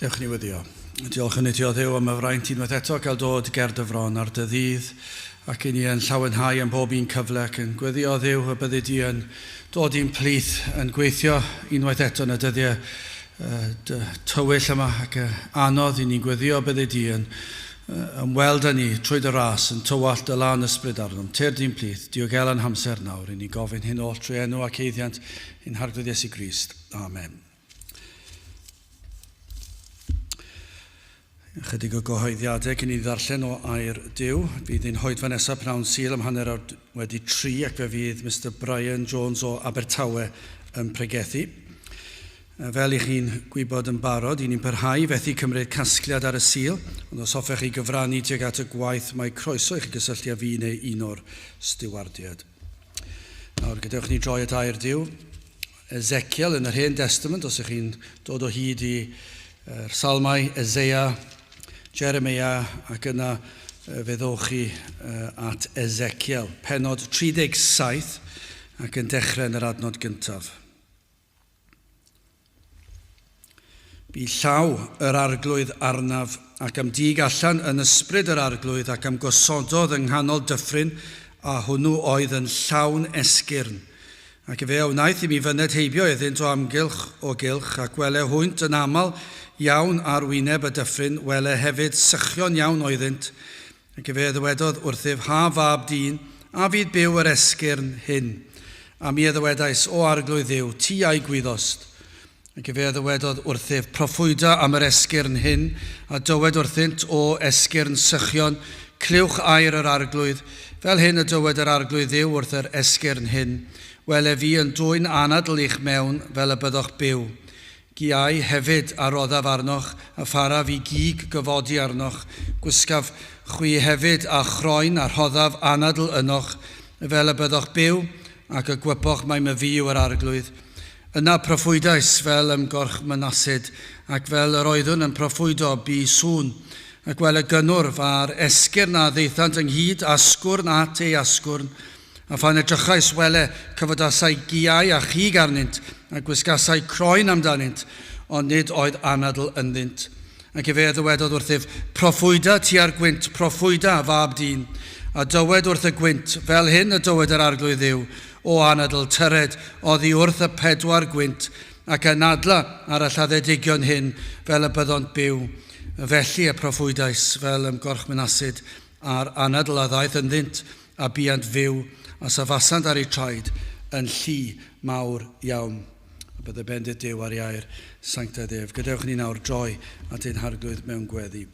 Dewch ni weddio. Diolch yn ti o Dduw am y fraint unwaith eto cael dod ger dy fron ar dy ddydd ac i ni yn llawenhau am bob un cyfle ac yn gweddio Dduw y byddi di yn dod i'n plith yn gweithio unwaith eto yn y dyddiau tywyll yma ac anodd i ni'n gweddio byddi di yn ymweld â ni trwy dy ras yn tywallt dy lân ysbryd arnom. Tyr di'n plith, diogela'n hamser nawr i ni gofyn hyn oll trwy enw ac eiddiant ein Harglwydd Iesu Grist. Amen. Ychydig o gyhoeddiadau cyn i ni ddarllen o air Duw. Bydd ein hoedfa nesaf pnawn Sul am 3:30 ac fe fydd Mister Brian Jones o Abertawe yn pregethu. Fel i chi'n gwybod yn barod, i ni'n parhau i fethu cymryd casgliad ar y Sul, ond os hoffech chi gyfrannu tuag at y gwaith mae croeso i chi gysylltu â fi neu un o'r stiwardiaid. Nawr, gadewch ni droi at air Duw. Ezekiel yn yr Hen Destament, os ydych chi'n dod o hyd i er, Salmau, Ezeia, Jeremia, ac yna fe ddowch chi at Ezekiel, penod 37, ac yn dechrau yn yr adnod gyntaf. Bu llaw yr Arglwydd arnaf, ac a'm dug allan yn ysbryd yr Arglwydd, ac a'm gosododd yng nghanol dyffryn, a hwnnw oedd yn llawn esgyrn. Ac efe a wnaeth i mi fyned heibio iddynt o amgylch o gylch, ac wele hwynt yn aml iawn ar wyneb y dyffryn, wele hefyd sychion iawn oeddynt. Ac efe a ddywedodd wrthyf, Ha, fab dyn, a fydd byw yr esgyrn hyn? A mi a ddywedais, O Arglwydd Dduw, ti a'i gwyddost. Ac efe a ddywedodd wrthyf, Proffwyda am yr esgyrn hyn, a dywed wrthynt, O esgyrn sychion, clywch air yr Arglwydd, fel hyn y dywed yr Arglwydd Dduw wrth yr esgyrn hyn, Wele fi yn dwyn anadl i'ch mewn, fel y byddoch byw. Giau hefyd a roddaf arnoch, a pharaf i gig gyfodi arnoch, gwisgaf chwi hefyd â chroen, a rhoddaf anadl ynoch, fel y byddoch byw, ac y gwypoch mai myfi yw yr Arglwydd. Yna proffwydais fel ymgorchmynasid, ac fel yr oeddwn yn proffwydo, bu sŵn, ac wele gynnwrf, a'r esgyrn a ddaethant ynghyd, asgwrn at ei asgwrn, A phan edrychais, wele, cyfodasai giau a chig arnynt, a gwisgasai croen amdanynt, ond nid oedd anadl ynddynt. Ac efe a ddywedodd wrthyf, Proffwyda tua'r gwynt, proffwyda, fab dyn, a dywed wrth y gwynt, Fel hyn y dywed yr Arglwydd Dduw, O anadl, tyred oddi wrth y pedwar gwynt, ac anadla ar y lladdedigion hyn, fel y byddont byw. Felly y proffwydais, fel ym gorchmynasid, a'r anadl a ddaeth ynddynt, a buant fyw, a safasant ar eu traed yn llu mawr iawn. A bydde bendith Duw ar ei air sanctaidd ef. Gadewch ni nawr droi at ein Harglwydd mewn gweddi.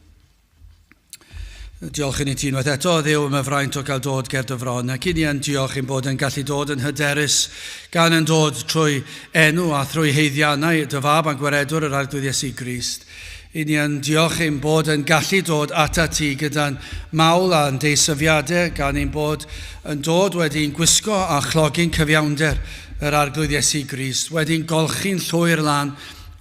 Diolch i ni ti unwaith eto, Dduw, am y fraint o gael dod ger dy fron, ac i ni yn diolch ein bod yn gallu dod yn hyderus gan yn dod trwy enw a thrwy haeddiannau dy fab a'n gwaredwr yr Arglwydd Iesu Grist. I ni yn diolch ein bod yn gallu dod atat ti gyda'n mawl a'n deisyfiadau, gan ein bod yn dod wedi'n gwisgo â chlogyn cyfiawnder yr Arglwydd Iesu Grist, wedi'n golchi'n llwyr lan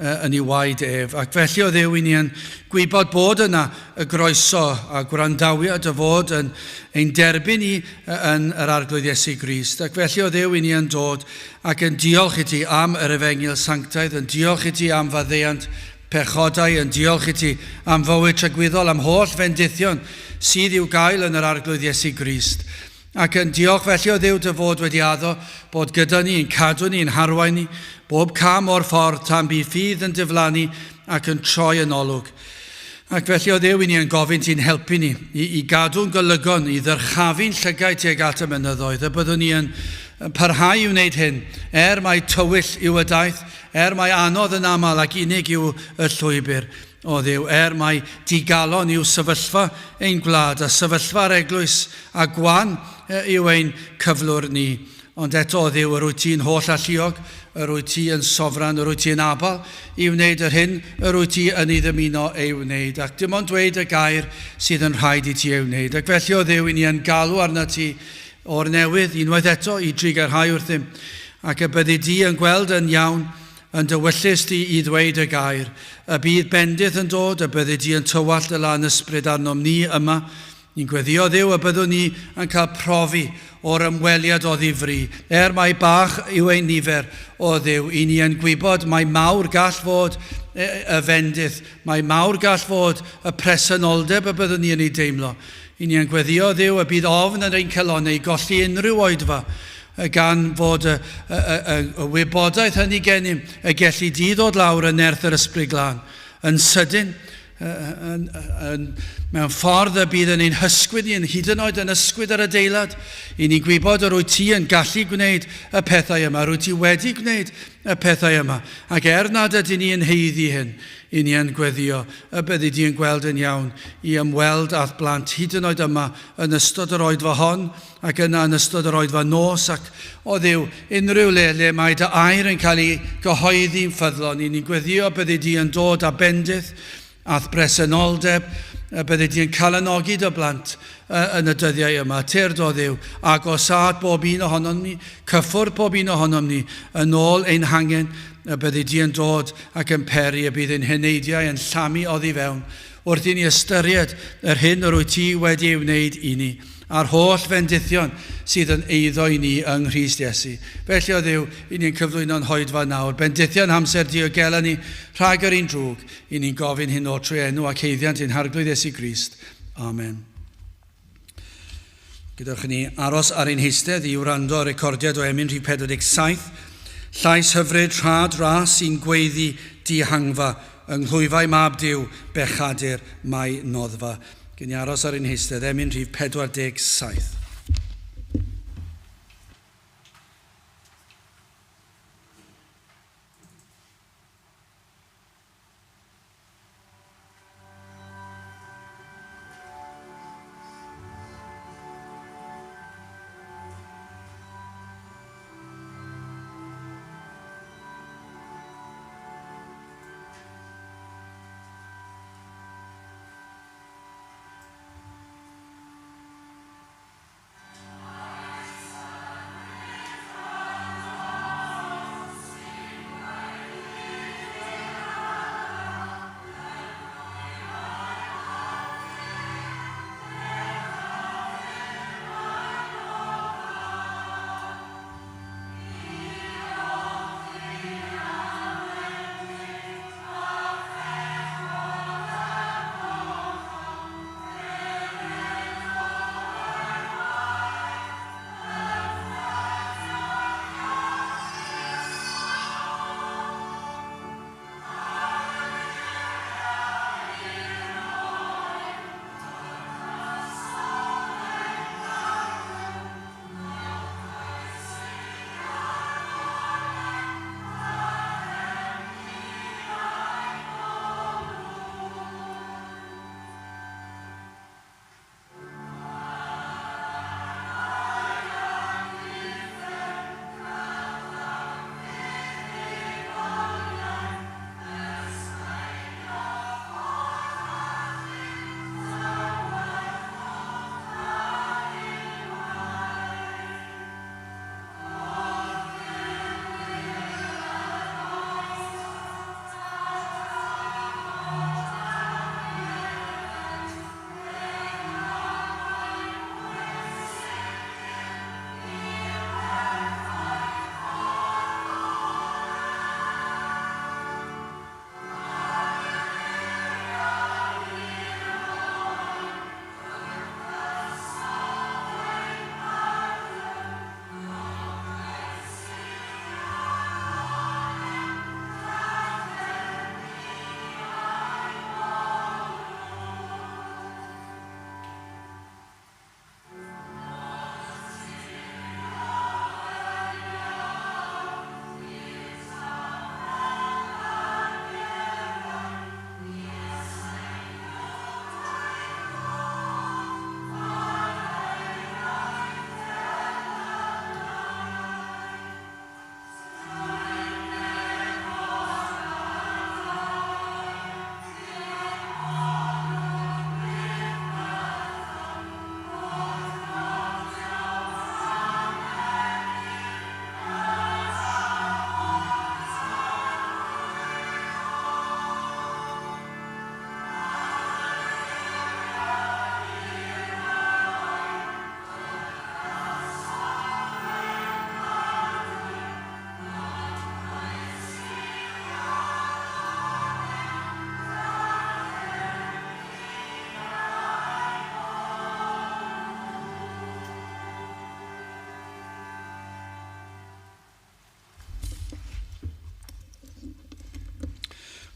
yn ei waed ef. Ac felly o Dduw, i ni yn gwybod bod yna y groeso a gwrandawiad y fod yn ein derbyn ni yn yr Arglwydd Iesu Grist. Ac felly o Dduw, i ni yn dod ac yn diolch i ti am yr Efengyl sanctaidd, yn diolch i ti am faddeuant pechodau, yn diolch i ti am fywyd tragwyddol, am holl fendithion sydd i'w gael yn yr Arglwydd Iesu Grist. Ac yn diolch felly o Dduw dy fod wedi addo bod gyda ni, yn cadw ni, yn harwain ni, bob cam o'r ffordd tan bu ffydd yn diflannu ac yn troi yn olwg. Ac felly o Dduw, i ni yn gofyn ti'n helpu ni i, i gadw'n golygon, i ddyrchafu'n llygaid tuag at y mynyddoedd, y byddwn ni yn, yn parhau i wneud hyn, er mai tywyll yw y daith, Er mai anodd yn aml ac unig yw y llwybr, o Dduw, er mai digalon yw sefyllfa ein gwlad a sefyllfa'r eglwys, a gwan yw ein cyflwr ni, ond eto, o Dduw, yr wyt ti'n holl alluog, yr wyt ti yn sofran, yr wyt ti yn abal i wneud yr hyn yr wyt ti yn ei ddymuno ei wneud, ac dim ond dweud y gair sydd yn rhaid i ti ei wneud. Ac felly, o Dduw, i ni yn galw arnat ti o'r newydd, unwaith eto, i drugarhau wrthym, ac y byddi di yn gweld yn iawn yn dy wyllys di i ddweud y gair, y bydd bendith yn dod, y byddi di yn tywallt y lân ysbryd arnom ni yma, Ni'n gweddio Dduw y byddwn ni yn cael profi o'r ymweliad o ddifri. Er mai bach yw ein nifer o Dduw, i ni yn gwybod mai mawr gall fod y fendith, mai mawr gall fod y presenoldeb y byddwn ni yn ei deimlo. I ni yn gweddio Dduw y bydd ofn yn ein calonnau i golli unrhyw oedfa, gan fod y, y, y, y wybodaeth hynny gennym y gelli di ddod lawr yn nerth yr Ysbryd Glân. Yn sydyn, yn, yn, mewn ffordd y bydd yn ein hysgwyd ni, yn hyd yn oed yn ysgwyd yr adeilad, i ni'n gwybod yr wyt ti yn gallu gwneud y pethau yma, yr wyt ti wedi gwneud y pethau yma. Ac er nad ydyn ni yn haeddu hyn, i ni yn gweddio y byddi di yn gweld yn iawn i ymweld â'th blant hyd yn oed yma yn ystod yr oedfa hon ac yna yn ystod yr oedfa nos ac o Dduw, unrhyw le lle mae dy air yn cael ei gyhoeddi'n ffyddlon, i ni'n gweddio byddi di yn dod â bendith a'th bresenoldeb, y byddi di yn calanogi dy blant yn y dyddiau yma. Tyrd o Dduw, agosâd bob un ohonom ni, cyffwrdd pob un ohonom ni yn ôl ein hangen, y byddi di yn dod ac yn peri y bydd ein heneidiau yn llamu oddi fewn wrth i ni ystyried yr hyn yr wyt ti wedi ei wneud i ni, a'r holl fendithion sydd yn eiddo i ni yng Nghrist Iesu. Felly, o Dduw, i ni'n cyflwyno'n hoedfa nawr. Bendithion hamser diogela ni rhag yr un drwg. I ni'n gofyn hyn oll trwy enw ac haeddiant ein Harglwydd Iesu Grist. Amen. Gadewch i ni aros ar ein heistedd i wrando ar recordiad o emyn rhif 47, Llais hyfryd rhad ras sy'n gweiddi dihangfa yng nghlwyfau mab Duw, bechadur mae noddfa. Gyn ni aros ar ein heistedd, emyn rhif 47.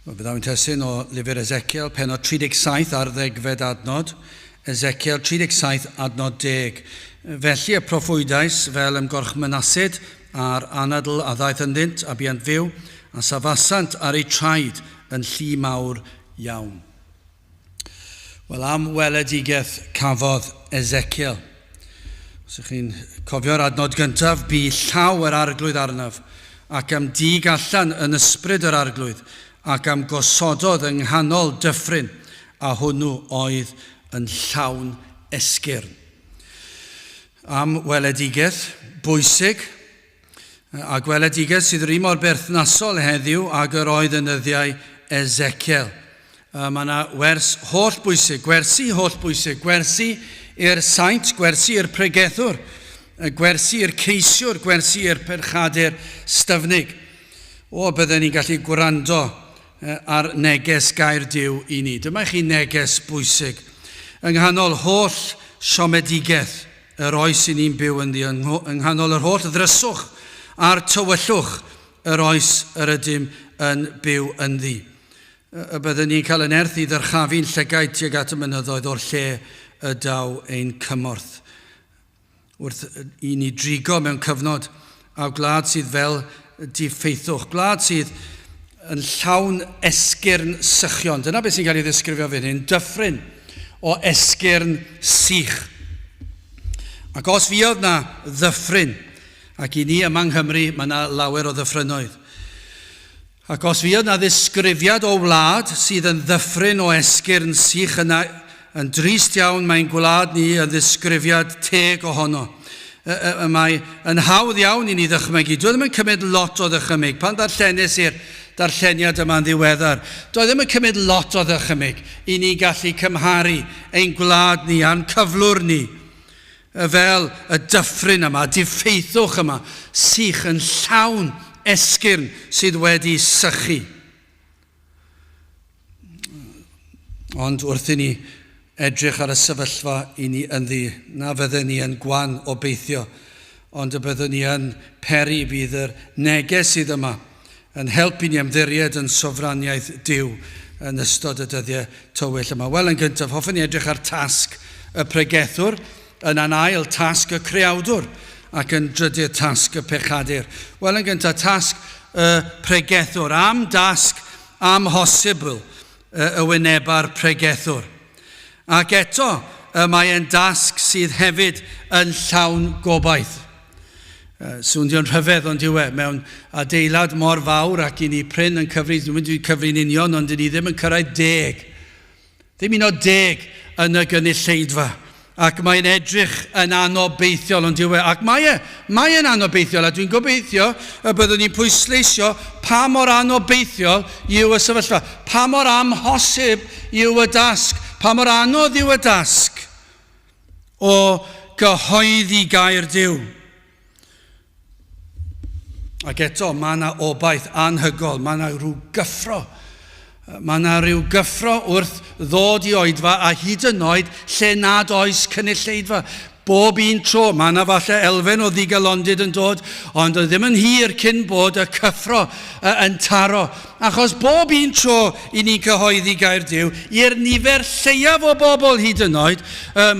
Wel, byddaf yn testun o lyfr Ezekiel, penod 37 ar ddegfed adnod. Ezekiel 37, adnod 10. Felly y proffwydais fel ymgorchmynasid a'r anadl a ddaeth ynddynt a buant fyw, a safasant ar eu traed yn llu mawr iawn. Wel, am weledigaeth cafodd Ezekiel. Os ydych chi'n cofio'r adnod gyntaf, bu llaw yr arglwydd arnaf, ac am dig allan yn ysbryd yr arglwydd, ac am gosododd yng nghanol dyffryn, a hwnnw oedd yn llawn esgyrn. Am weledigaeth bwysig, A gweledigaeth sydd yr un mor berthnasol heddiw ag yr oedd yn nyddiau Ezekiel. Mae yna wers holl bwysig, gwersi holl bwysig, gwersi i'r saint, gwersi i'r pregethwr, gwersi i'r ceisiwr, gwersi i'r perchadur styfnig. O, bydden ni'n gallu gwrando ar neges gair Duw i ni. Dyma i chi neges bwysig. Yng nghanol holl siomedigaeth yr oes i ni'n byw ynddi, yng nghanol yr holl ddryswch a'r tywyllwch yr oes yr ydym yn byw ynddi. Y byddwn ni'n cael y nerth i ddyrchafu'n llygaid tuag at y mynyddoedd o'r lle y daw ein cymorth. Wrth i ni drigo mewn cyfnod a gwlad sydd fel diffeithwch, gwlad sydd yn llawn esgyrn sychion. Dyna beth sy'n cael ei ddisgrifio fan hyn, dyffryn o esgyrn sych. Ac os fuodd na ddyffryn, ac i ni yma yng Nghymru mae yna lawer o ddyffrynoedd, ac os fuodd na ddisgrifiad o wlad sydd yn ddyffryn o esgyrn sych yna, yn drist iawn mae'n gwlad ni yn ddisgrifiad teg ohono. Y, y, y mae yn hawdd iawn i ni ddychmygu. Dwi ddim yn cymryd lot o ddychymyg. Pan ddarllenes i'r darlleniad yma'n ddiweddar, doedd ddim yn cymryd lot o ddychymyg i ni gallu cymharu ein gwlad ni a'n cyflwr ni fel y dyffryn yma, diffeithwch yma, sych yn llawn esgyrn sydd wedi sychu. Ond wrth i ni edrych ar y sefyllfa i ni ynddi, na fydden ni yn gwan obeithio, ond y byddwn ni yn peri bydd yr neges sydd yma yn helpu ni ymddiried yn sofraniaeth Duw yn ystod y dyddiau tywyll yma. Wel, yn gyntaf, hoffwn ni edrych ar tasg y pregethwr, yna'n ail, tasg y creawdwr, ac yn drydydd, tasg y pechadur. Wel, yn gyntaf, tasg y pregethwr, am dasg amhosibl y wyneba'r pregethwr. Ac eto, y mae e'n dasg sydd hefyd yn llawn gobaith. Swnio'n rhyfedd ond yw e, mewn adeilad mor fawr ac i ni prin yn cyfri, dwi'n mynd i cyfri'n union, ond ni ddim yn cyrraedd deg. Ddim un o deg yn y gynulleidfa. Ac mae'n edrych yn anobeithiol, ond yw e? Ac mae e, mae e'n anobeithiol, a dwi'n gobeithio y byddwn ni'n pwysleisio pa mor anobeithiol yw y sefyllfa, pa mor amhosib yw y dasg, pa mor anodd yw y dasg o gyhoeddi gair Duw. Ac eto, mae yna obaith anhygol, mae yna rhyw gyffro. Mae yna rhyw gyffro wrth ddod i oedfa a hyd yn oed lle nad oes cynulleidfa. Bob un tro, mae yna falle elfen o ddigalondid yn dod, ond oedd ddim yn hir cyn bod y cyffro yn taro. Achos bob un tro i ni'n cyhoeddi gair Duw, i'r nifer lleiaf o bobl hyd yn oed,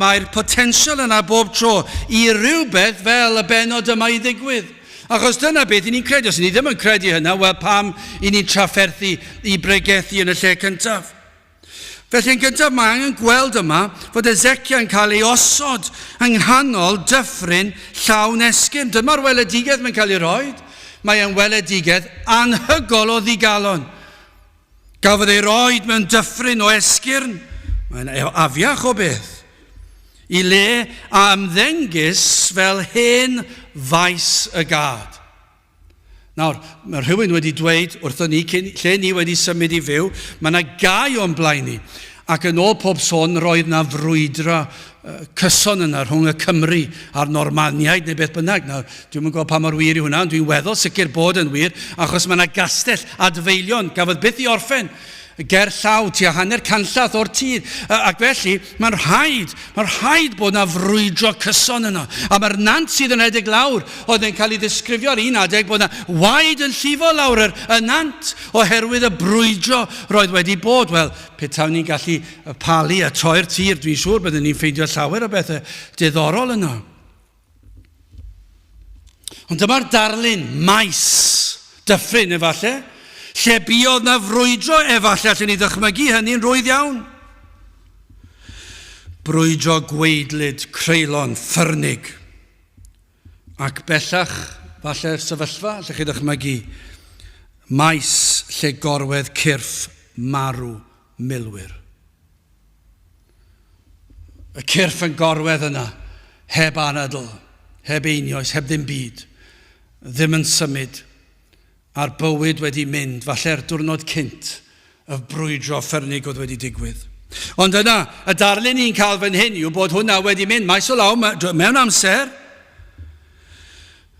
mae'r potensial yna bob tro i rywbeth fel y bennod yma i ddigwydd. Achos dyna beth i ni'n credu. Os ni ddim yn credu hynna, wel pam i ni'n trafferthu i bregethu yn y lle cyntaf? Felly yn gyntaf mae angen gweld yma fod Ezekiel yn cael ei osod yng nghanol dyffryn llawn esgyrn. Dyma'r weledigaeth mae'n cael ei roi. Mae e'n weledigaeth anhygol o ddigalon. Gafodd ei roed mewn dyffryn o esgyrn. Mae'n afiach o beth. I le a ymddengys fel hen faes y gad. Nawr, mae rhywun wedi dweud wrthon ni, cyn, lle ni wedi symud i fyw, mae yna gau o'n blaen ni. Ac yn ôl pob sôn, roedd yna frwydro cyson yna rhwng y Cymry a'r Normaniaid neu beth bynnag. Nawr, dwi'm yn gwybod pa mor wir yw hwnna, ond dwi'n weddol sicr bod yn wir, achos mae yna gastell adfeilion, gafodd byth i orffen. ger llaw tua hanner canllath o'r tir. Ac felly, mae'n rhaid, mae'n rhaid bod yna frwydro cyson yno. A mae'r nant sydd yn rhedeg lawr, oedd yn cael ei ddisgrifio ar un adeg bod yna waed yn llifo lawr yr, y nant oherwydd y brwydro roedd wedi bod. Wel, petawn ni'n gallu palu a troi'r tir, dwi'n siŵr byddwn ni'n ffeindio llawer o bethau diddorol yno. Ond dyma'r darlun, maes, dyffryn efallai, lle buodd na frwydro efallai, allen ni ddychmygu hynny'n rwydd iawn. Brwydro gweidlyd, creulon, ffyrnig. Ac bellach, falle'r sefyllfa, allech chi ddychmygu, maes lle gorwedd cyrff marw milwyr. Y cyrff yn gorwedd yna, heb anadl, heb einioes, heb ddim byd, ddim yn symud, a'r bywyd wedi mynd, falle'r diwrnod cynt, y brwydro ffyrnig oedd wedi digwydd. Ond yna, y darlun ni'n cael fan hyn yw bod hwnna wedi mynd maes o law mewn amser.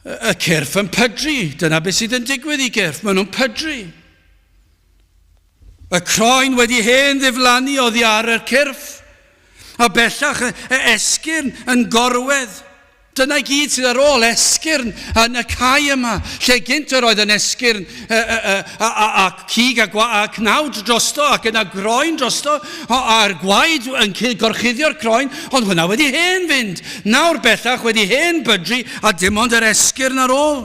Y cyrff yn pydru, dyna beth sydd yn digwydd i gyrff, maen nhw'n pydru. Y croen wedi hen ddiflannu oddi ar y cyrff, a bellach y esgyrn yn gorwedd. Dyna i gyd sydd ar ôl esgyrn yn y cae yma, lle gynt yr oedd yn esgyrn a, a, a, a cig a, a cnawd drosto ac yna groen drosto, a'r gwaed yn gorchuddio'r croen, ond hwnna wedi hen fynd. Nawr bellach wedi hen bydru a dim ond yr esgyrn ar ôl.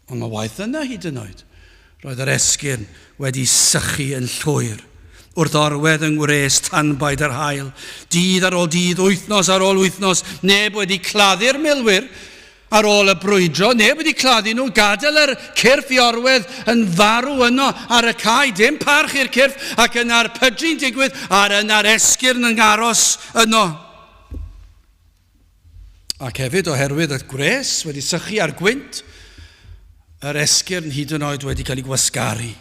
Ond mae waeth yna hyd yn oed. Roedd yr esgyrn wedi sychu yn llwyr wrth orwedd yng ngwres tanbaid yr haul. Dydd ar ôl dydd, wythnos ar ôl wythnos, neb wedi claddu'r milwyr ar ôl y brwydro, neb wedi claddu nhw, gadael yr cyrff i orwedd yn farw yno ar y cae, dim parch i'r cyrff, ac yna'r pydru'n digwydd, a'r yna'r esgyrn yn aros yno. Ac hefyd oherwydd y gwres wedi sychu a'r gwynt, yr esgyrn hyd yn oed wedi cael ei gwasgaru.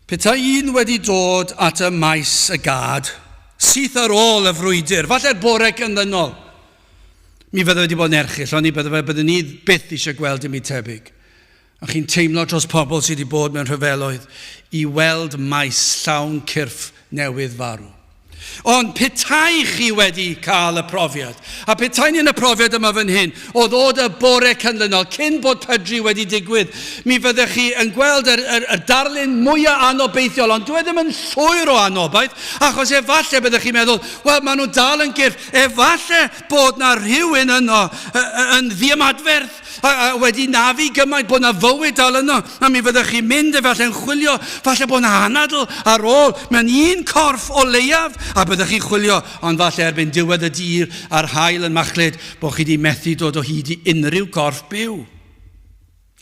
Petai un wedi dod at y maes y gad, syth ar ôl y frwydr, falle'r bore canlynol, mi fydde wedi bod yn erchyll, ond bydde fe, byddwn ni byth eisiau gweld dim byd tebyg. A chi'n teimlo dros pobl sydd wedi bod mewn rhyfeloedd i weld maes llawn cyrff newydd farw. Ond petai chi wedi cael y profiad, a petai ni yn y profiad yma fan hyn, o ddod y bore canlynol, cyn bod pydru wedi digwydd, mi fyddech chi yn gweld yr, yr, yr darlun mwyaf anobeithiol, ond dyw e ddim yn llwyr o anobaith, achos efallai byddech chi'n meddwl, wel, maen nhw dal yn gyrff, efallai bod na rhywun yno yn ddiymadferth, a, a wedi nafu gymaint bod na fywyd dal yno, a mi fyddech chi'n mynd efallai yn chwilio, falle bod na anadl ar ôl mewn un corff o leiaf, a byddech chi'n chwilio, ond falle erbyn diwedd y dydd a'r haul yn machlud, bod chi wedi methu dod o hyd i unrhyw gorff byw.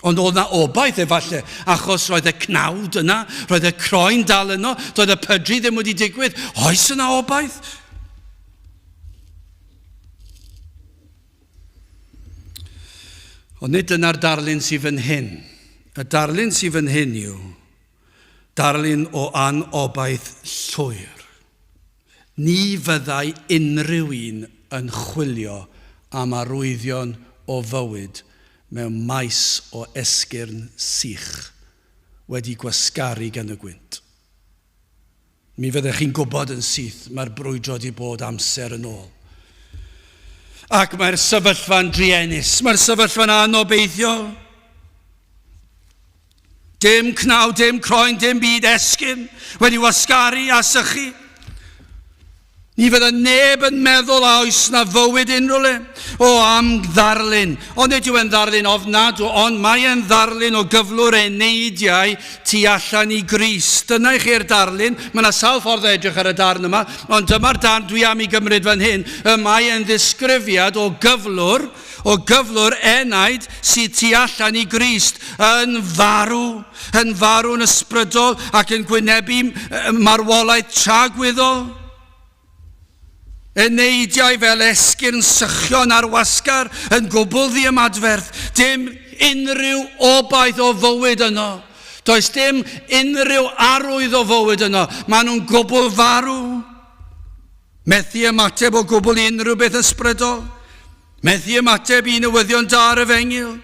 Ond oedd na obaith efallai, achos roedd y cnawd yna, roedd y croen dal yno, doedd y pydru ddim wedi digwydd. Oes yna obaith? Ond nid dyna'r darlun sydd fan hyn. Y darlun sydd fan hyn yw darlun o anobaith llwyr. Ni fyddai unrhyw un yn chwilio am arwyddion o fywyd mewn maes o esgyrn sych wedi gwasgaru gan y gwynt. Mi fyddech chi'n gwybod yn syth, mae'r brwydro wedi bod amser yn ôl. Ac mae'r sefyllfa'n druenus, mae'r sefyllfa'n anobeithiol. Dim cnaw, dim croen, dim byd esgyn wedi wasgaru a sychu. Ni fydda neb yn meddwl a oes na fywyd unrhyw le. O, am ddarlun. Ond nid yw e'n ddarlun ofnadw, ond mae e'n ddarlun o gyflwr eneidiau tu allan i Grist. Dyna i chi'r darlun. Mae yna sawl ffordd o edrych ar y darn yma, ond dyma'r darn dwi am i gymryd fan hyn. Y mae e'n ddisgrifiad o gyflwr, o gyflwr enaid sydd tu allan i Grist, yn farw, yn farw'n ysbrydol ac yn gwynebu marwolaeth tragwyddol. Eneidiau fel esgyrn sychion ar wasgar yn gwbl ddiymadferth, dim unrhyw obaith o fywyd yno. Does dim unrhyw arwydd o fywyd yno. Maen nhw'n gwbl farw. Methu ymateb o gwbl i unrhyw beth ysbrydol. Methu ymateb i newyddion da ar efengyl.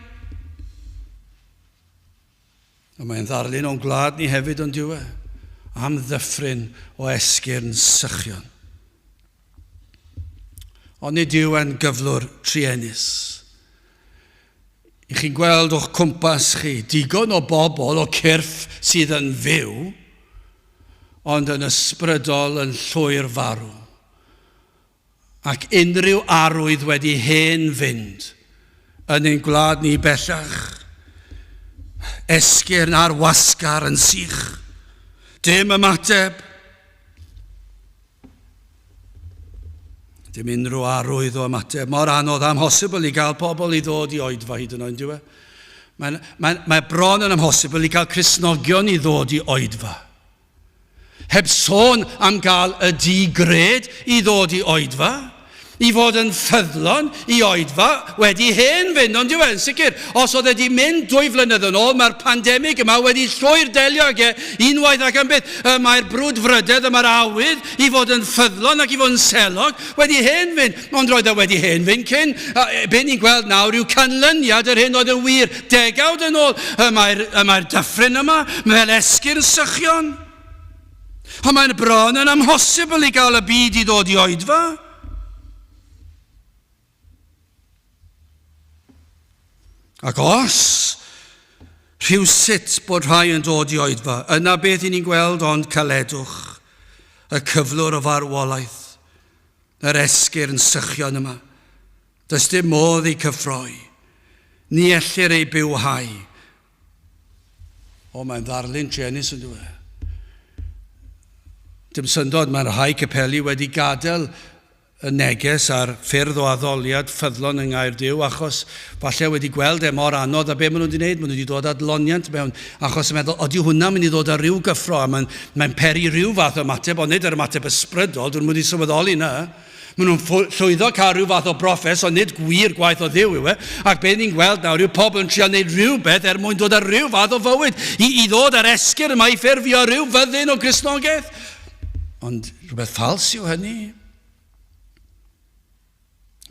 A mae'n ddarlun o'n gwlad ni hefyd ond yw e? Am ddyffryn o esgyrn sychion. Ond nid yw e'n gyflwr truenus. I chi'n gweld o'ch cwmpas chi digon o bobl o cyrff sydd yn fyw, ond yn ysbrydol yn llwyr farw. Ac unrhyw arwydd wedi hen fynd yn ein gwlad ni bellach. Esgyrn ar wasgar yn sych. Dim ymateb. Dim unrhyw arwydd o ymateb. Mor anodd amhosibl i gael pobl i ddod i oedfa hyd yn oed, dyw e? Mae'n mae, mae bron yn amhosibl i gael Cristnogion i ddod i oedfa. Heb sôn am gael y di-gred i ddod i oedfa. I fod yn ffyddlon i oedfa wedi hen fynd, ond yw e, yn sicr, os oedd e wedi mynd dwy flynedd yn ôl, mae'r pandemig yma wedi llwyr delio ag e unwaith ac am byth. Mae'r brwdfrydedd a mae'r awydd i fod yn ffyddlon ac i fod yn selog wedi hen fynd, ond roedd e wedi hen fynd cyn. Be ni'n gweld nawr yw canlyniad yr hyn oedd yn wir degawd yn ôl. Mae'r mae dyffryn yma fel esgyrn sychion. Ond mae'n bron yn amhosibl i gael y byd i ddod i oedfa. Ac os rhywsut bod rhai yn dod i oedfa, yna beth i ni'n gweld ond caledwch, y cyflwr o farwolaeth, yr esgyrn sychion yma. Does dim modd eu cyffroi. Ni ellir eu bywhau. O, mae'n ddarlun truenus yn dwi. Dim syndod, mae rhai capeli wedi gadael y neges a'r ffyrdd o addoliad ffyddlon yng Ngair Duw achos falle wedi gweld e mor anodd a be maen nhw wedi gwneud, maen nhw wedi dod adloniant mewn achos yn meddwl, odi hwnna'n mynd i ddod â rhyw gyffro a mae'n mae peri rhyw fath o ymateb, ond nid yr ymateb ysbrydol, dyn nhw'n mynd i sylweddoli na. Maen nhw'n llwyddo cael rhyw fath o broffes, ond nid gwir gwaith o Dduw yw e. Ac be ni'n gweld nawr yw pobl yn trio gwneud rhywbeth er mwyn dod â rhyw fath o fywyd, i, i ddod â'r esgyrn yma i ffurfio rhyw fyddin o Gristnogaeth. Ond rhywbeth ffals yw hynny.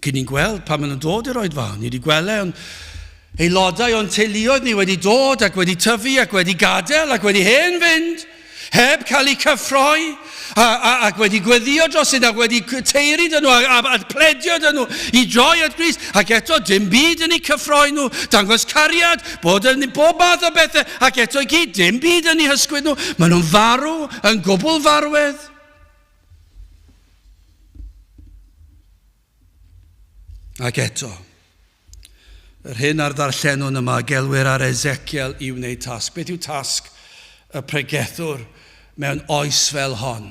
Cyn ni'n gweld pan maen nhw'n dod i'r oedfa, ni wedi gweld e, ond aelodau o'n teuluoedd ni wedi dod ac wedi tyfu ac wedi gadael ac wedi hen fynd. heb cael eu cyffroi, a, a, ac wedi gweddio dros ac wedi teiri dyn nhw, a, a, a pledio dyn nhw i droi at Grist, ac eto dim byd yn eu cyffroi nhw, dangos cariad, bod yn bob math o bethau, ac eto i gyd, dim byd yn eu hysgwyd nhw. Maen nhw'n farw, yn gwbl farwedd. Ac eto, yr hyn a'r ddarllenwn yma gelwir ar Ezekiel i wneud tasg. Beth yw tasg y pregethwr mewn oes fel hon?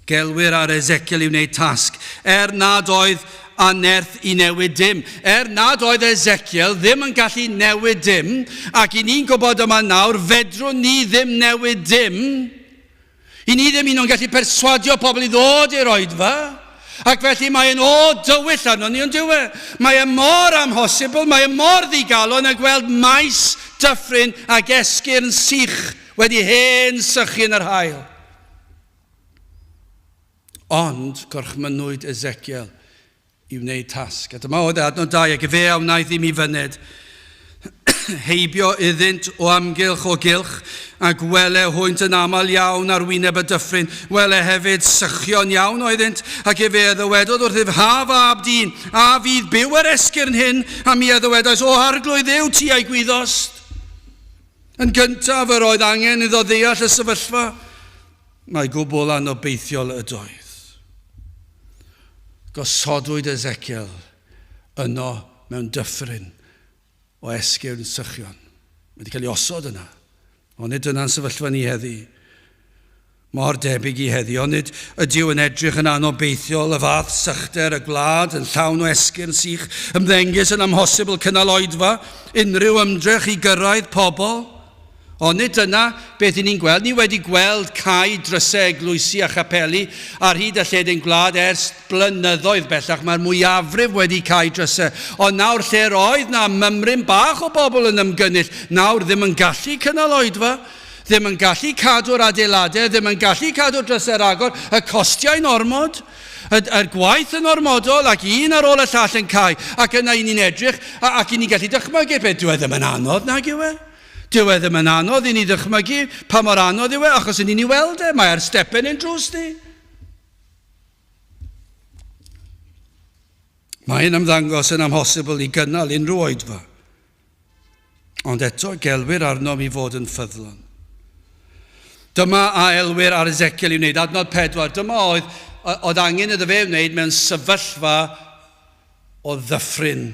Gelwir ar Ezekiel i wneud tasg, er nad oedd a nerth i newid dim. Er nad oedd Ezekiel ddim yn gallu newid dim, ac i ni'n gwybod yma nawr, fedrwn ni ddim newid dim, I ni ddim un o'n gallu perswadio pobl i ddod i'r oedfa, ac felly mae e'n o dywyll arno ni, ond dyw e? Mae e mor amhosibl, mae e mor ddigalon a gweld maes dyffryn ac esgyrn sych wedi hen sychu yn yr haul. Ond gorchmynnwyd Ezekiel i wneud tasg. A dyma oedd e, adnod 2, ac efe a wnaeth i mi fyned heibio iddynt o amgylch o gylch, ac wele hwynt yn aml iawn ar wyneb y dyffryn, wele hefyd sychion iawn oeddynt, ac efe a ddywedodd wrthyf, Ha fab dyn, a fydd byw yr esgyrn hyn? A mi a ddywedais, O Arglwydd Dduw, ti a'i gwyddost. Yn gyntaf, yr oedd angen iddo ddeall y sefyllfa. Mae gwbl anobeithiol ydoedd. Gosodwyd Ezekiel yno mewn dyffryn o esgyrn sychion. Mae wedi cael ei osod yna. Ond nid dyna'n sefyllfa ni heddi. Mor debyg i heddi, ond nid ydyw yn edrych yn anobeithiol y fath sychder y gwlad yn llawn o esgyrn sych, ymddengys yn amhosibl cynnal oedfa, unrhyw ymdrech i gyrraedd pobl. Ond nid dyna beth i ni'n gweld. Ni wedi gweld cau drysau eglwysi a chapeli ar hyd a lled ein gwlad ers blynyddoedd bellach. Mae'r mwyafrif wedi cau drysau. Ond nawr lle'r oedd na mymryn bach o bobl yn ymgynnull, nawr ddim yn gallu cynnal oedfa, ddim yn gallu cadw'r adeiladau, ddim yn gallu cadw'r drysau ar agor, y costiau'n ormod. Yr gwaith yn ormodol ac un ar ôl y llall yn cau. Ac yna i ni'n edrych ac i ni'n gallu dychmygu beth dyw e ddim yn anodd nag yw e? Dyw e ddim yn anodd i ni ddychmygu pa mor anodd yw e achos i ni'n ei weld e, mae ar stepen ein drws ni. Mae'n ymddangos yn amhosibl i gynnal unrhyw oedfa. Ond eto, gelwir arnom i fod yn ffyddlon. Dyma a elwir ar Ezekiel i wneud. Adnod 4, dyma oedd, oedd angen iddo fe wneud mewn sefyllfa o ddyffryn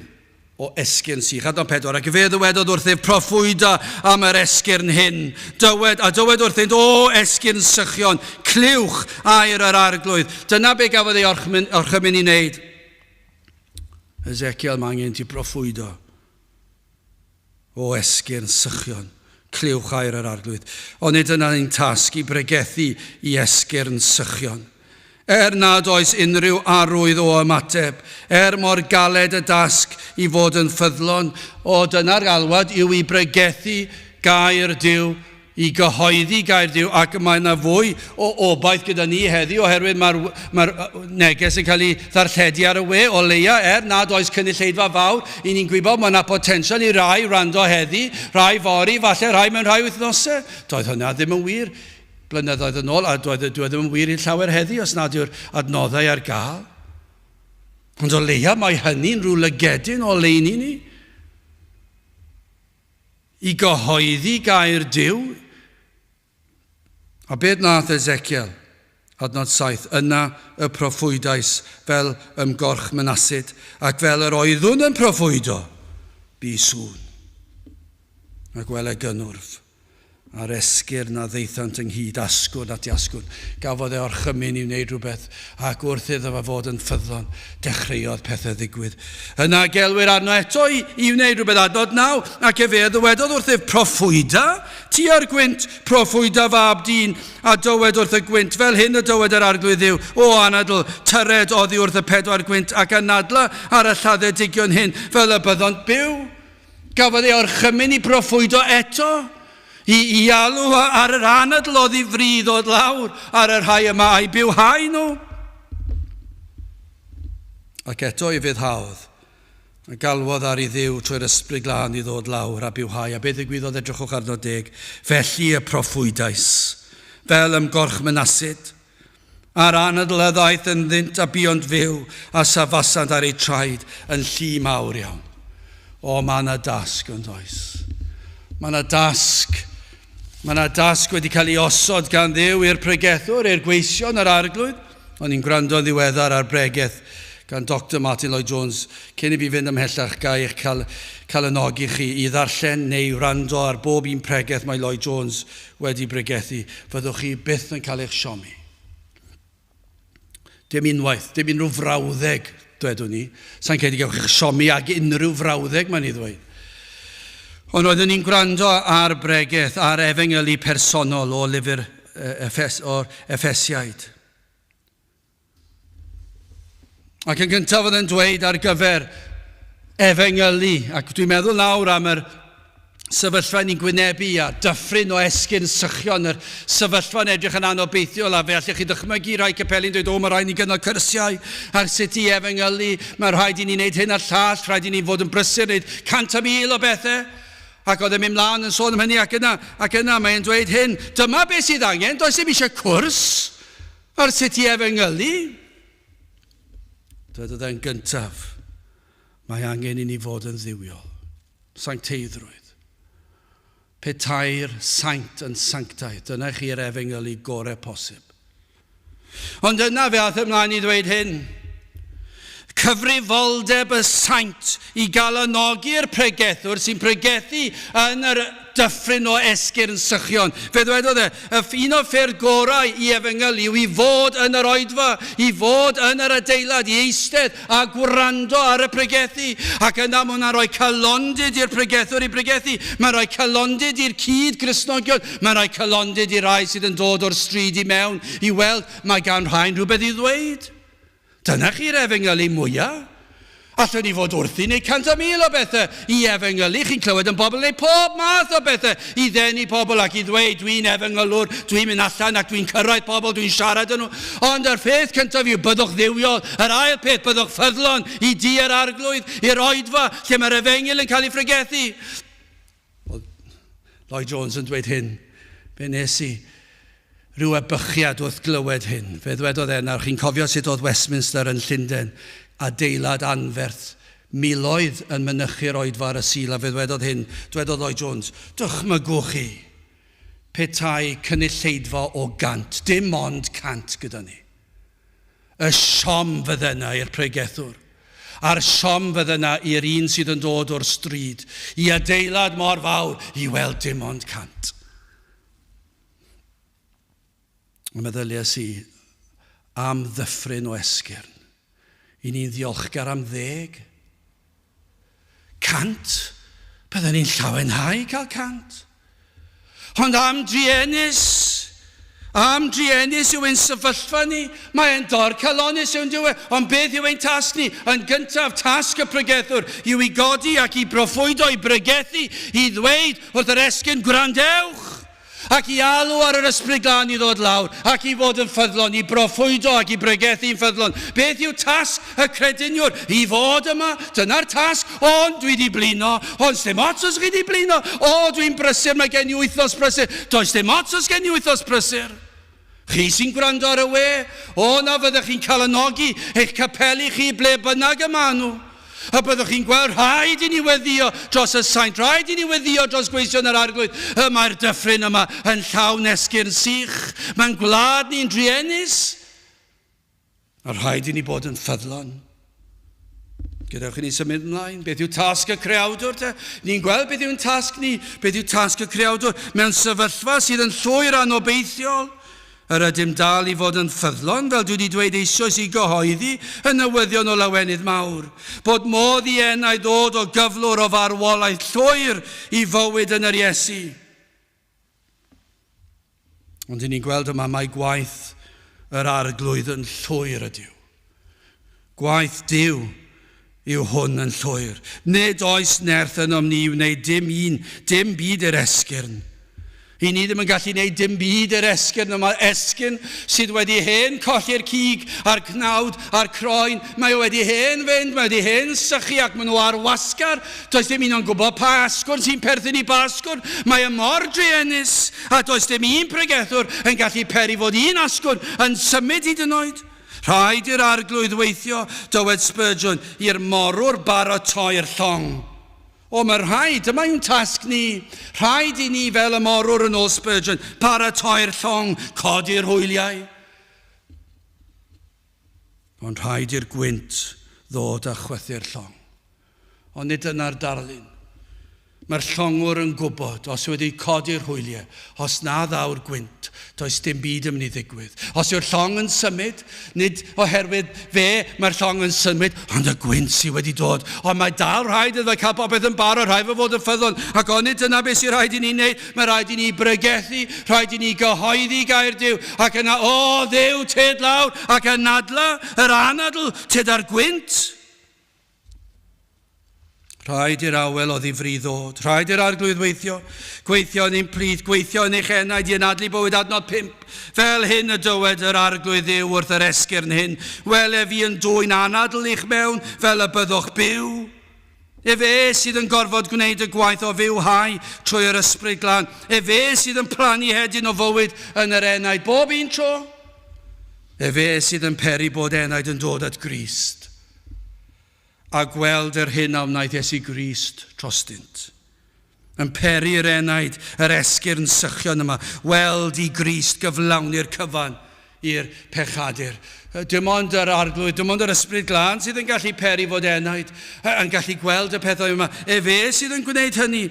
o esgyrn sych. Adnod 4, ac fe ddywedodd wrthyf, proffwyda am yr esgyrn hyn. Dywed, a dywed wrthynt, o esgyrn sychion, clywch air yr arglwydd. Dyna be gafodd ei orchymyn, orchymyn i wneud. Ezekiel, mae angen ti broffwydo. O esgyrn sychion, clywch air yr Arglwydd. Onid yna ein tasg i bregethu i esgyrn sychion? Er nad oes unrhyw arwydd o ymateb, er mor galed y dasg i fod yn ffyddlon, o dyna'r alwad yw i bregethu gair Duw i gyhoeddi gair Duw, ac mae yna fwy o obaith gyda ni heddi oherwydd mae'r mae neges yn cael ei ddarlledu ar y we, o leia, er nad oes cynulleidfa fawr, i ni'n gwybod mae yna potensial i rai wrando heddi, rai fory, falle rhai mewn rhai wythnosau. Doedd hynna ddim yn wir blynyddoedd yn ôl, a doedd, doedd ddim yn wir i llawer heddi os nad yw'r adnoddau ar gael. Ond o leia mae hynny'n rhyw lygedyn o leini ni. I gyhoeddi gair Duw. A beth nath Ezekiel? Adnod 7, Yna y proffwydais fel ymgorchmynasid, ac fel yr oeddwn yn proffwydo, bu sŵn. Ac wele gynnwrf. A'r esgyrn a ddaethant ynghyd, asgwrn at iasgwrn. Gafodd e orchymyn i wneud rhywbeth, ac wrth iddo fe fod yn ffyddlon, dechreuodd pethau ddigwydd. Yna gelwir arno eto i, i wneud rhywbeth, adnod 9, ac efe a ddywedodd wrthyf, Proffwyda tua'r gwynt, proffwyda fab dyn, a dywed wrth y gwynt, fel hyn y dywed yr Arglwydd Dduw, O anadl, tyred oddi wrth y pedwar gwynt, ac anadla ar y lladdedigion hyn, fel y byddont byw. Gafodd ei orchymyn i broffwydo eto, i, i alw ar yr anadl o ddifri i ddod lawr ar y rhai yma a'i bywhau nhw. Ac eto i fyddhaodd, a galwodd ar ei ddiw trwy'r ysbryd glân i ddod lawr a bywhau. A beth ddigwyddodd edrychwch arno deg. Felly y proffwydais, fel ymgorchmynasid, A'r anadl a ddaeth ynddynt a buont fyw a safasant ar eu traed yn llu mawr iawn. O, mae yna dasg yn does. Mae yna dasg. Mae yna dasg wedi cael ei osod gan Dduw i'r pregethwr, i'r gweision, yr arglwydd. O'n i'n gwrando yn ddiweddar ar bregeth gan Dr Martin Lloyd Jones. Cyn i fi fynd ymhellach, ga i eich cael, calonogi chi i ddarllen neu wrando ar bob un pregeth mae Lloyd Jones wedi bregethu, fyddwch chi byth yn cael eich siomi. Dim unwaith, dim unrhyw frawddeg, dwedwn ni. Sa'n credu gewch chi'ch siomi ag unrhyw frawddeg, mae'n ei ddweud. Ond oeddwn ni'n gwrando ar bregeth, ar efengylu personol o lyfr Effes, o'r Effesiaid. Ac yn gyntaf oedd e'n dweud ar gyfer efengylu, ac dwi'n meddwl nawr am yr sefyllfa ni'n gwynebu a dyffryn o esgyrn sychion, yr sefyllfa'n edrych yn anobeithiol a fe allech chi ddychmygu rhai capeli'n dweud, o, mae rhaid ni gynnal cyrsiau ar sut i efengylu, mae rhaid i ni wneud hyn a'r llall, rhaid i ni fod yn brysur, wneud cant a mil o bethau. Ac oedd e'n mynd mlaen yn sôn am hynny ac yna, ac yna mae'n dweud hyn, dyma beth sydd angen, does dim eisiau cwrs, Ar sut i efengylu? Dywedodd e'n gyntaf, mae angen i ni fod yn dduwiol. Sancteiddrwydd. Petai'r saint yn sanctaidd, dyna chi'r efengylu gorau posib. Ond yna fe aeth ymlaen i ddweud hyn. Cyfrifoldeb y saint i galonogi'r pregethwr sy'n pregethu yn yr dyffryn o esgyrn sychion. Fe ddwedodd e, y un o'r ffyrdd gorau i efengylu yw i fod yn yr oedfa, i fod yn yr adeilad, i eistedd a gwrando ar y pregethu. Ac yna mae hwnna'n rhoi calondid i'r pregethwr i bregethu. Mae'n rhoi calondid i'r cyd-Gristnogion. Mae'n rhoi calondid i rai sydd yn dod o'r stryd i mewn i weld mae gan rhain rhywbeth i ddweud. Dyna chi'r efengylu mwyaf. Allwn ni fod wrthi neu 100,000 o bethau i efengylu. Chi'n clywed yn bobl yn gwneud pob math o bethau i ddenu pobl ac i ddweud, dwi'n efengylwr, dwi'n mynd allan ac dwi'n cyrraedd pobl, dwi'n siarad â nhw. Ond yr peth cyntaf yw byddwch dduwiol. Yr ail peth, byddwch ffyddlon i dŷ yr Arglwydd, i'r oedfa lle mae'r efengyl yn cael ei phregethu. Oedd Lloyd Jones yn dweud hyn. Fe nes i rhyw ebychiad wrth glywed hyn. Fe ddwedodd e, nawr chi'n cofio sut oedd Westminster yn Llundain, adeilad anferth, miloedd yn mynychu'r oedfa ar y Sul, a fe ddwedodd hyn, dwedodd Lloyd Jones, dychmygwch chi petai cynulleidfa o gant, dim ond 100 gyda ni. Y siom fydde yna i'r pregethwr, a'r siom fydde yna i'r un sydd yn dod o'r stryd i adeilad mor fawr i weld dim ond 100. A meddyliais i am ddyffryn o esgyrn. I ni'n ddiolchgar am ddeg. 100? Bydden ni'n llawenhau cael 100. Ond am druenus, am druenus yw ein sefyllfa ni. Mae'n dorcalonnus yw'n dyw e, ond beth yw ein tasg ni? Yn gyntaf, tasg y pregethwr yw i godi ac i broffwydo, i bregethu, i ddweud wrth yr esgyrn, gwrandewch! Ac i alw ar yr Ysbryd Glân i ddod lawr, ac i fod yn ffyddlon, i broffwydo ac i bregethu'n ffyddlon. Beth yw tasg y crediniwr? I fod yma, dyna'r tasg. Ond dwi 'di blino. Ond sdim ots os chi 'di blino. O, dwi'n brysur, mae gen i wythnos brysur. Does dim ots os gen i wythnos brysur. Chi sy'n gwrando ar y we, o na fyddech chi'n calonogi eich capeli chi ble bynnag y maen nhw. A byddwch chi'n gweld rhaid i ni weddïo dros y saint, rhaid i ni weddïo dros gweision yr Arglwydd. Y mae'r dyffryn yma yn llawn esgyrn sych. Mae'n gwlad ni'n druenus. A rhaid i ni bod yn ffyddlon. Gadewch i ni symud ymlaen. Beth yw tasg y creawdwr te? Ni'n gweld beth yw'n tasg ni. Beth yw tasg y creawdwr mewn sefyllfa sydd yn llwyr anobeithiol? Yr ydym dal i fod yn ffyddlon, fel dwi wedi dweud eisoes, i gyhoeddi y newyddion o lawenydd mawr, bod modd i enau ddod o gyflwr o farwolaeth llwyr i fywyd yn yr Iesu. Ond i ni'n gweld yma mai gwaith yr Arglwydd yn llwyr ydyw. Gwaith Duw yw hwn yn llwyr. Nid oes nerth ynom ni i wneud dim un, dim byd i'r esgyrn. I ni ddim yn gallu gwneud dim byd i'r esgyrn yma, esgyrn sydd wedi hen colli'r cig a'r cnawd a'r croen. Mae o wedi hen fynd, mae wedi hen sychu ac maen nhw ar wasgar. Does dim un o'n gwybod pa asgwrn sy'n perthyn i ba asgwrn. Mae e mor druenus, a does dim un pregethwr yn gallu peri fod un asgwrn yn symud hyd yn oed. Rhaid i'r Arglwydd weithio, dywed Spurgeon, i'r morwr baratoi'r llong. O, mae rhaid, dyma yw'n tasg ni. Rhaid i ni, fel y morwr yn ôl Spurgeon, paratoi'r llong, codi'r hwyliau. Ond rhaid i'r gwynt ddod a chwythu'r llong. Ond nid dyna'r darlun. Mae'r llongwr yn gwybod, os yw wedi codi'r hwyliau, os na ddaw'r gwynt, does dim byd yn mynd i ddigwydd. Os yw'r llong yn symud, nid oherwydd fe mae'r llong yn symud, ond y gwynt sydd wedi dod. Ond mae dal rhaid iddo fe cael popeth yn barod, rhaid fe fod yn ffyddlon. Ac onid dyna beth sy'n rhaid i ni wneud? Mae rhaid i ni bregethu, rhaid i ni gyhoeddi gair Duw, ac yna, o Dduw, tyd lawr, ac anadla yr anadl, tyd ar gwynt. Rhaid i'r awel o ddifri ddod. Rhaid i'r Arglwydd weithio. Gweithio yn ein plith, gweithio yn eich enaid i anadlu bywyd adnod 5. Fel hyn y dywed yr Arglwydd Dduw wrth yr esgyrn hyn, Wele fi yn dwyn anadl i'ch mewn fel y byddwch byw. Efe sydd yn gorfod gwneud y gwaith o fywhau trwy yr Ysbryd Glân. Efe sydd yn plannu hedyn o fywyd yn yr enaid bob un tro. Efe sydd yn peri bod enaid yn dod at Grist. A gweld yr hyn a wnaeth Iesu Grist drostynt. Yn peri yr enaid, yr esgyrn sychion yma, weld i Grist gyflawni'r cyfan i'r pechadur. Dim ond yr Arglwydd, dim ond yr Ysbryd Glân sydd yn gallu peri fod enaid yn gallu gweld y pethau yma. Efe sydd yn gwneud hynny.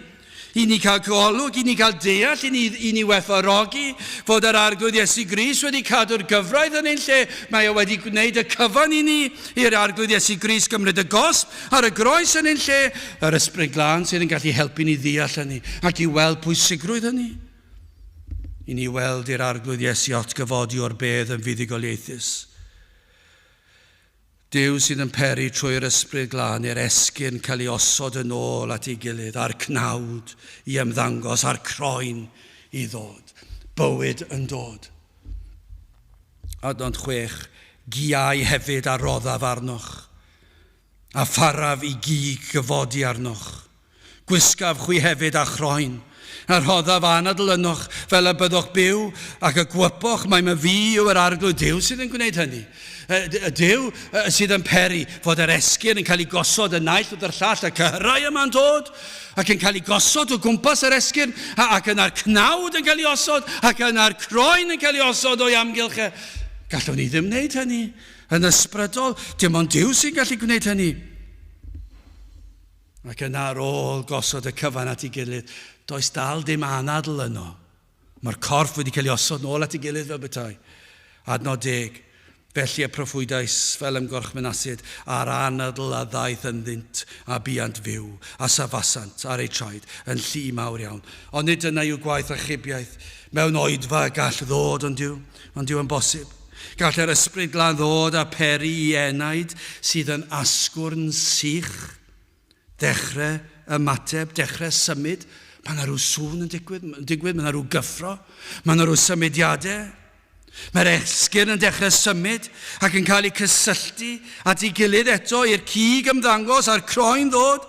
I ni cael golwg, i ni cael deall, i ni, i ni werthfawrogi fod yr Arglwydd Iesu Grist wedi cadw'r gyfraith yn ein lle. Mae o wedi gwneud y cyfan i ni, i'r Arglwydd Iesu Grist gymryd y gosb ar y groes yn ein lle. Yr Ysbryd Glân sydd yn gallu helpu ni ddeall hynny ac i weld pwysigrwydd hynny. I ni weld i'r Arglwydd Iesu atgyfodi o'r bedd yn fuddugoliaethus. Duw sydd yn peri trwy'r Ysbryd Glân i'r esgyrn cael ei osod yn ôl at ei gilydd, a'r cnawd i ymddangos, a'r croen i ddod. Bywyd yn dod. Adnod 6, Giau hefyd a roddaf arnoch, a pharaf i gig gyfodi arnoch. Gwisgaf chwi hefyd â chroen, a rhoddaf anadl ynoch, fel y byddwch byw, ac y gwyboch mai myfi yw yr Arglwydd Duw sydd yn gwneud hynny. Y Duw sydd yn peri fod yr esgyrn yn cael ei gosod y naill wrth yr llall, y cyhyrau yma'n dod, ac yn cael ei gosod o gwmpas yr esgyrn, ac yna'r cnawd yn cael ei osod, ac yna'r croen yn cael ei osod o'i amgylch e. Gallwn ni ddim wneud hynny yn ysbrydol, dim ond Duw sy'n gallu gwneud hynny. Ac yna ar ôl gosod y cyfan at ei gilydd, does dal dim anadl yno. Mae'r corff wedi cael ei osod nôl at ei gilydd fel petai. Adnod deg. Felly y proffwydais fel ymgorchmynasid, a'r anadl a ddaeth ynddynt, a buant fyw, a safasant ar eu traed, yn llu mawr iawn. Ond nid dyna yw gwaith achubiaeth. Mewn oedfa y gall ddod, ond yw, ond yw yn bosib. Gall yr Ysbryd Glân ddod a peri i enaid sydd yn asgwrn sych ddechrau ymateb, dechrau symud. Mae yna rhyw sŵn yn digwydd, yn digwydd, mae yna rhyw gyffro, mae yna rhyw symudiadau. Mae'r esgyrn yn dechrau symud ac yn cael eu cysylltu at ei gilydd eto i'r cig ymddangos a'r croen ddod.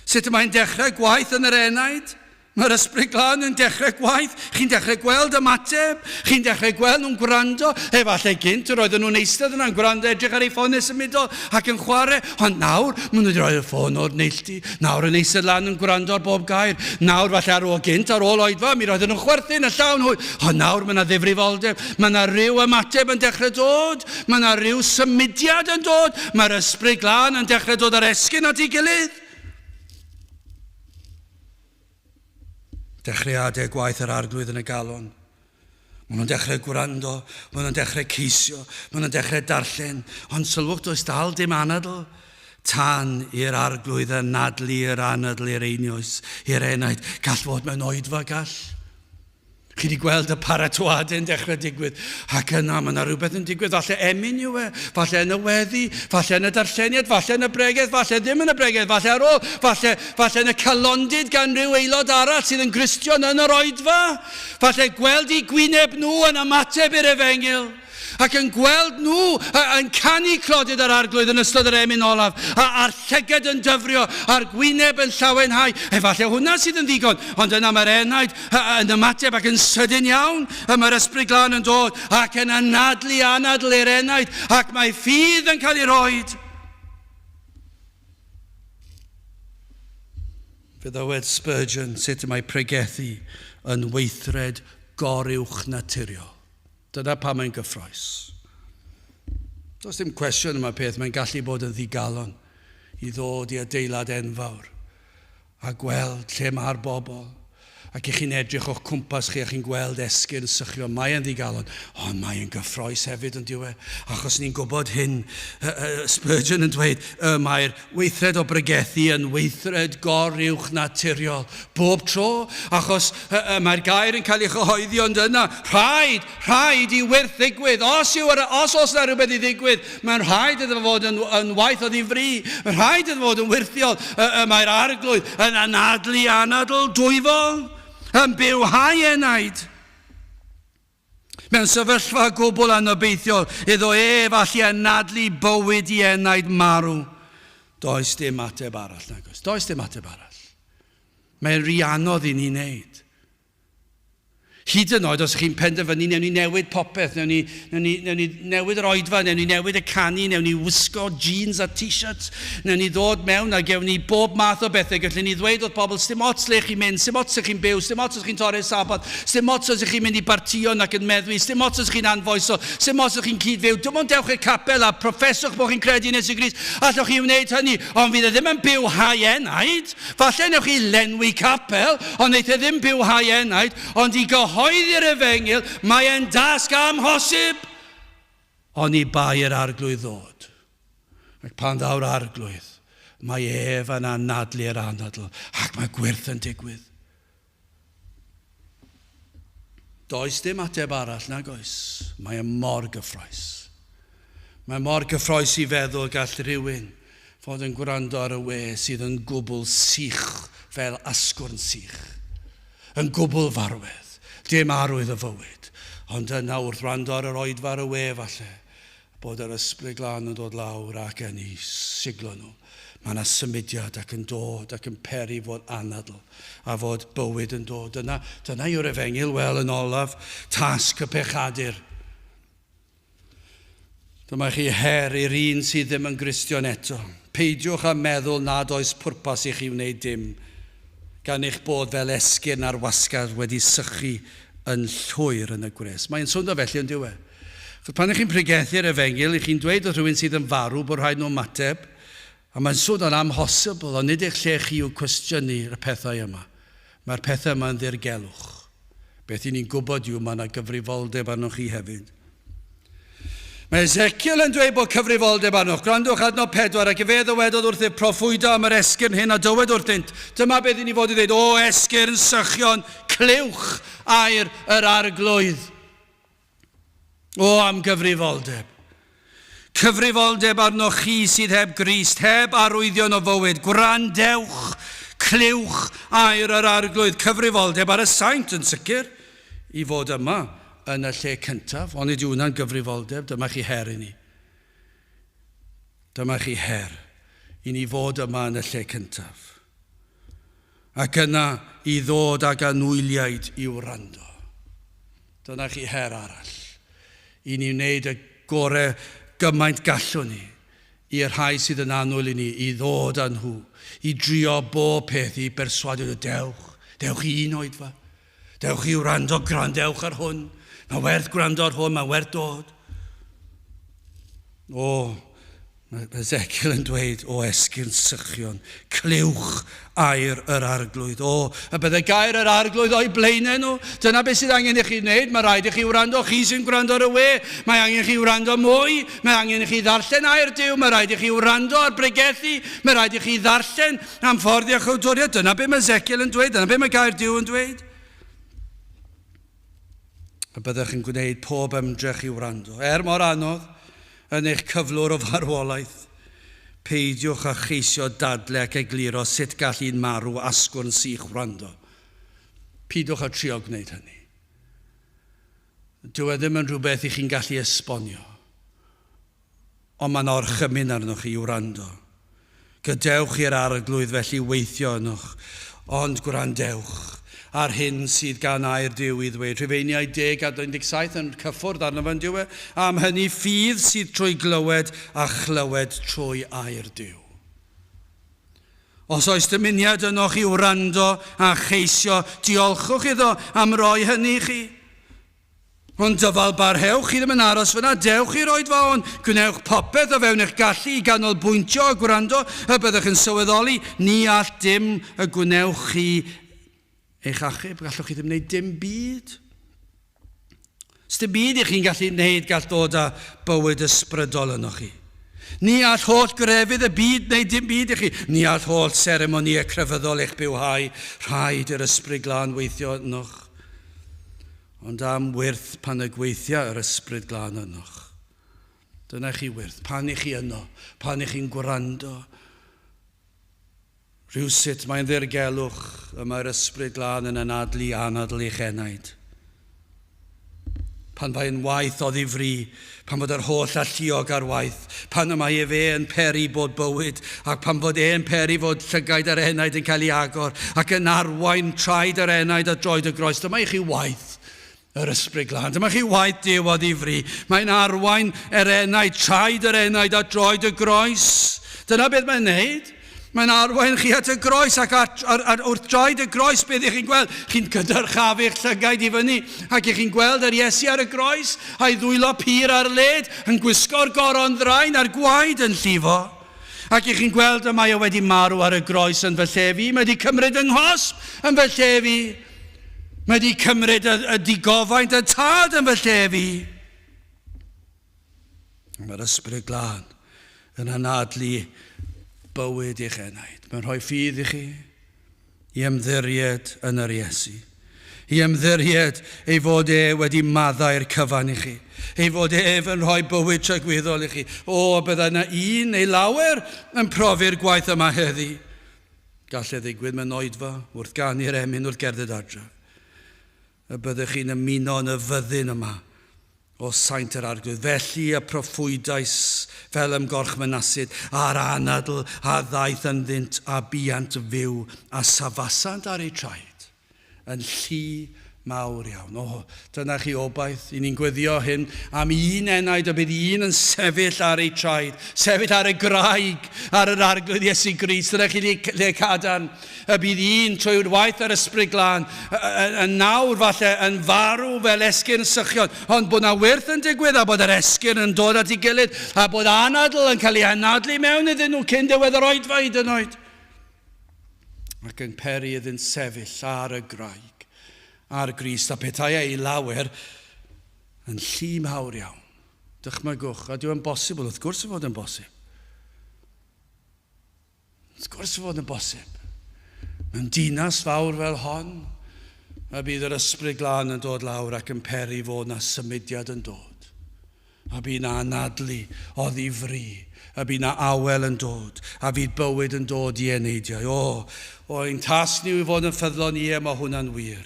Sut y mae'n dechrau gwaith yn yr enaid? Mae'r Ysbryd Glân yn dechrau gwaith. Chi'n dechrau gweld ymateb. Chi'n dechrau gweld nhw'n gwrando. Efallai gynt yr oedden nhw'n eistedd yna'n gwrando, edrych ar eu ffonau symudol ac yn chwarae. Ond nawr, maen nhw wedi rhoi y ffôn o'r neilltu. Nawr yn eistedd lan yn gwrando ar bob gair. Nawr, falle ar ôl gynt, ar ôl oedfa, mi roedden nhw'n chwerthin yn llawn hwyl. Ond nawr mae yna ddifrifoldeb. Mae yna rhyw ymateb yn dechrau dod. Mae yna rhyw symudiad yn dod. Mae'r Ysbryd Glân yn dechrau dod ar esgyn at ei gilydd. Dechreuadau gwaith yr Arglwydd yn y galon. Maen nhw'n dechrau gwrando, maen nhw'n dechrau ceisio, maen nhw'n dechrau darllen, ond sylwch does dal dim anadl tan i'r Arglwydd anadlu yr anadl i'r einioes, i'r enaid. Gall fod mewn oedfa, gall. Chi wedi gweld y paratoadau yn dechrau digwydd, ac yna mae yna rhywbeth yn digwydd, falle emyn yw e, falle yn y weddi, falle yn y darlleniad, falle yn y bregeth, falle ddim yn y bregeth, falle ar ôl, falle, falle yn y calondid gan rhyw aelod arall sydd yn Gristion yn yr oedfa, falle gweld eu gwyneb nhw yn ymateb i'r efengyl ac yn gweld nhw yn canu clodydd yr Arglwydd yn ystod yr emyn olaf, a'r llygad yn dyfrio, a'r gwyneb yn llawenhau. Efallai hwnna sydd yn ddigon, ond yna mae'r enaid yn ymateb ac yn sydyn iawn, y mae'r Ysbryd Glân yn dod ac yn anadlu anadl i'r enaid, ac mae ffydd yn cael ei roed. Fe ddywed Spurgeon sut y mae pregethu yn weithred goruwchnaturiol. Dyna pam mae'n gyffrous. Does dim cwestiwn am y peth, mae'n gallu bod yn ddigalon i ddod i adeilad enfawr a gweld lle mae'r bobl ac i chi'n edrych o'ch cwmpas chi a chi'n gweld esgyrn sychio, mae e'n ddigalon, ond mae e'n gyffrous hefyd yn diwe, achos ni'n gwybod hyn. Spurgeon yn dweud, y mae'r weithred o bregethu yn weithred goruwchnaturiol bob tro, achos mae'r gair yn cael ei chyhoeddi ond yna, rhaid, rhaid i wyrth ddigwydd. Os, yw, os oes yna rhywbeth i ddigwydd, mae'n rhaid iddo fod yn, yn waith o ddifri, mae'n rhaid iddo fod yn wyrthiol. Mae'r Arglwydd yn anadlu anadl dwyfol, yn bywhau enaid. Mewn sefyllfa gwbl anobeithiol, iddo ef allu anadlu bywyd i enaid marw. Does dim ateb arall, nag oes. Does dim ateb arall. Mae'n rhy anodd i ni wneud. Hyd yn oed os chi'n penderfynu, newn ni newid popeth, newn ni, newn ni, newn ni newid yr oedfa, newn ni newid y canu, newn ni wisgo jeans a t-shirts, newn ni ddod mewn a gewn ni bob math o bethau. Gallwn ni ddweud wrth bobl, sdim ots le chi'n mynd, sdim ots lle chi'n byw, sdim ots os chi'n torri'r Sabath, Sdim ots os ych chi'n mynd i bartïon ac yn meddwi, sdim ots os chi'n anfoesol, sdim ots os chi'n cyd-fyw, dim ond dewch i'r capel a proffeswch bod chi'n credu yn Iesu Grist. Allwch chi wneud hynny, ond fydd e ddim yn bywhau enaid. Falle newch chi lenwi capel, ond wneith e ddim bywhau enaid. Ond i gyhoeddi'r efengyl, mae e'n dasg amhosib. Oni bai i'r Arglwydd ddod. Ac pan ddaw'r Arglwydd, mae ef yn anadlu'r anadl, ac mae gwyrth yn digwydd. Does dim ateb arall, nag oes? Mae e mor gyffrous. Mae mor gyffroes i feddwl gall rhywun fod yn gwrando ar y we sydd yn gwbl sych fel asgwrn sych. Yn gwbl farwedd, dim arwydd o fywyd. Ond yna wrth wrando ar yr oedfa ar y we falle, bod yr Ysbryd Glân yn dod lawr ac yn eu siglo nhw. Mae yna symudiad ac yn dod ac yn peri fod anadl a fod bywyd yn dod. Dyna, dyna yw'r efengyl, wel, yn olaf, tasg y pechadur. Dyma chi her i'r un sydd ddim yn Gristion eto. Peidiwch â meddwl nad oes pwrpas i chi wneud dim, gan eich bod fel esgyrn ar wasgar wedi sychu yn llwyr yn y gwres. Mae'n swndo felly, on'd yw e? Achos pan ych chi'n pregethu'r efengyl, ych chi'n dweud wrth rhywun sydd yn farw bod rhaid nhw ymateb, a mae'n swndo'n amhosibl, ond nid eich lle chi yw cwestiynu'r pethau yma. Mae'r pethau yma yn ddirgelwch. Beth i ni'n gwybod yw mae yna gyfrifoldeb arnoch chi hefyd. Mae Ezekiel yn dweud bod cyfrifoldeb arnoch. Gwrandwch adnod 4, ac efe ddywedodd wrthyf, proffwydo am yr esgyrn hyn a dywed wrthynt. Dyma beth i ni fod i ddweud, o esgyrn sychion, clywch air yr arglwydd. O am gyfrifoldeb. Cyfrifoldeb arnoch chi sydd heb Grist, heb arwyddion o fywyd. Gwrandewch, clywch air yr arglwydd. Cyfrifoldeb ar y saint yn sicr i fod yma yn y lle cyntaf. Onid yw hwnna'n gyfrifoldeb? Dyma chi her i ni. Dyma chi her i ni fod yma yn y lle cyntaf. Ac yna i ddod ag anwyliaid i wrando. Dyna chi her arall. I ni wneud y gore gymaint gallwn ni i'r rhai sydd yn annwyl i ni, i ddod â nhw, i drio bob peth i berswadio nhw, dewch, dewch i un oedfa, Dewch i wrando, gwrandewch ar hwn. Mae werth gwrando ar hwn, mae werth dod. O, mae Ezekiel yn dweud, o esgyrn sychion, clywch air yr arglwydd. O, y bydde gair yr arglwydd o'i blaenau nhw. Dyna beth sydd angen i chi wneud. Mae rhaid i chi wrando, chi sy'n gwrando ar y we. Mae angen i chi wrando mwy. Mae angen i chi ddarllen air Duw. Mae rhaid i chi wrando ar bregethu. Mae rhaid i chi ddarllen Am ffordd iachawdwriaeth, dyna be mae Ezekiel yn dweud, dyna be mae gair Duw yn dweud. A byddech yn gwneud pob ymdrech i wrando, er mor anodd, yn eich cyflwr o farwolaeth. Peidiwch â cheisio dadle ac egluro sut gall un marw asgwrn sych wrando. Peidiwch â trio gwneud hynny. Dyw e ddim yn rhywbeth i chi'n gallu esbonio. Ond mae'n orchymyn arnoch chi i wrando. Gadewch i'r Arglwydd felly weithio ynoch, ond gwrandewch ar hyn sydd gan air Duw i ddweud. Rhufeiniau 10 a 17 yn cyffwrdd arno fe, on'd yw e? Am hynny ffydd sydd trwy glywed a chlywed trwy air Duw. Os oes dymuniad ynoch i wrando a cheisio, diolchwch iddo am roi hynny i chi. Ond dyfal barhewch chi ddim yn aros fyna, dewch i'r oedfa hon, gwnewch popeth o fewn eich gallu i ganolbwyntio a gwrando, y byddwch yn sylweddoli, ni all dim y gwnewch chi eich achub, gallwch chi ddim wneud dim byd. Sdim byd i chi'n gallu wneud gall dod â bywyd ysbrydol ynoch chi. Ni all holl grefydd y byd wneud dim byd i chi. Ni all holl seremonïau crefyddol eich bywhau. Rhaid i'r Ysbryd Glân weithio ynoch. Ond am wyrth pan y gweithia yr Ysbryd Glân ynoch. Dyna chi wyrth, pan i chi yno, pan i chi'n gwrando. Rhywsut mae'n ddirgelwch y mae'r Ysbryd Glân yn anadlu anadl i'ch enaid. Pan mae'n waith o ddifri, pan fod yr holl alluog ar waith, pan y mae efe yn peri bod bywyd, ac pan fod e'n peri fod llygaid yr enaid yn cael ei agor, ac yn arwain traed yr enaid at droed y groes, dyma i chi waith yr Ysbryd Glân. Dyma chi waith Duw o ddifri. Mae'n arwain yr enaid, traed yr enaid at droed y groes. Dyna beth mae'n wneud. Mae'n arwain chi at y groes ac at, ar, ar, wrth droed y groes beth ych chi'n gweld? Chi'n cydyrchafu'ch llygaid i fyny ac ych chi'n gweld yr Iesu ar y groes a'i ddwylo pur ar led yn gwisgo'r goron ddrain a'r gwaed yn llifo. Ac ych chi'n gweld y mae o wedi marw ar y groes yn fy lle fi, mae wedi cymryd yng nghosb yn fy lle fi. Mae wedi cymryd y, y digofaint y tad yn fy lle fi. Mae'r Ysbryd Glân yn anadlu bywyd i'ch enaid. Mae'n rhoi ffydd i chi i ymddiried yn yr Iesu. I ymddiried ei fod e wedi maddau'r cyfan i chi. Ei fod ef yn rhoi bywyd tragwyddol i chi. O, byddai yna un neu lawer yn profi'r gwaith yma heddi. Gall e ddigwydd mewn oedfa, wrth ganu'r emyn, wrth gerdded adref. Y byddwch chi'n ymuno yn y fyddin yma o saint yr Arglwydd. Felly y proffwydais fel ymgorchmynasid, a'r anadl a ddaeth ynddynt a buant fyw, a safasant ar eu traed. Yn llu mawr iawn. O, dyna chi obaith. I ni'n gweddio hyn am un enaid y bydd un yn sefyll ar ei traed, sefyll ar y graig, ar yr Arglwydd Iesu Grist. Dyna chi le, le cadarn. Y bydd un trwy'r waith yr Ysbryd Glân, yn nawr falle yn farw fel esgyrn sychion, ond bod na wyrth yn digwydd a bod yr esgyrn yn dod at ei gilydd a bod anadl yn cael ei anadlu mewn iddyn nhw cyn diwedd yr oedfa hyd yn oed. Ac yn peri iddynt sefyll ar y graig, ar Grist, a petai ei lawer yn llu mawr iawn. Dychmygwch, a dyw e'n bosibl, wrth gwrs fod yn bosib. Wrth gwrs fod yn bosib. Mewn dinas fawr fel hon, y bydd yr Ysbryd Glân yn dod lawr ac yn peri fod na symudiad yn dod. A bu 'na anadlu oddi fri, a bu 'na awel yn dod, a fydd bywyd yn dod i eneidiau. O, o, ein tasg ni yw i fod yn ffyddlon, ie, mae hwnna'n wir.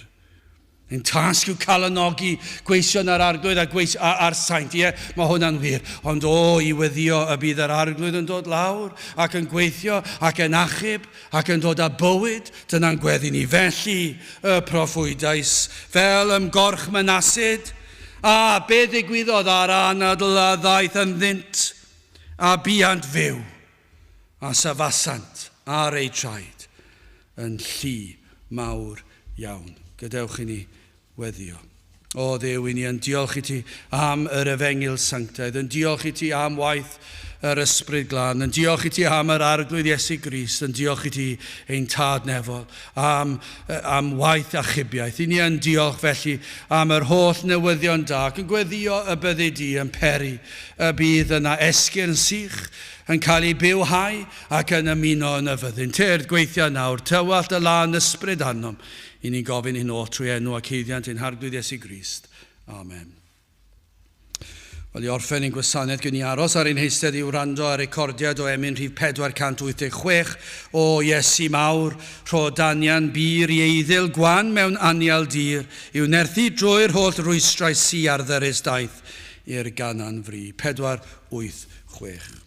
Ein tasg yw calonogi gweision yr Arglwydd a gweis, a, a'r saint, ie, mae hwnna'n wir. Ond o, i weddio y bydd yr Arglwydd yn dod lawr ac yn gweithio ac yn achub ac yn dod â bywyd, dyna'n gweddi ni. Felly y proffwydais fel ymgorchmynasid, A be ddigwyddodd â'r anadl a ddaeth ynddynt, a buant fyw, a safasant ar eu traed yn llu mawr iawn. Gadewch i ni weddio. O Dduw, i ni yn diolch i ti am yr efengyl sanctaidd, yn diolch i ti am waith yr Ysbryd Glân, yn diolch i ti am yr Arglwydd Iesu Grist, yn diolch i ti ein Tad nefol am, am waith achubiaeth. I ni yn diolch felly am yr holl newyddion da ac yn gweddio y byddi di yn peri y bydd yna esgyrn sych yn cael ei bywhau ac yn ymuno yn y fyddin. Tyrd, gweithia nawr, tywallt y lân ysbryd arnom. I ni'n gofyn hyn oll trwy enw ac haeddiant ein Harglwydd Iesu Grist. Amen. Wel, i orffen ein gwasanaeth, gwn i aros ar ein heistedd i wrando ar recordiad o emyn rhif 486 o Iesu Mawr, rho danian bur i eiddil gwan mewn anial dir, i'w nerthu drwy'r holl rwystrau sy ar ddyrys daith i'r ganan fri. 486.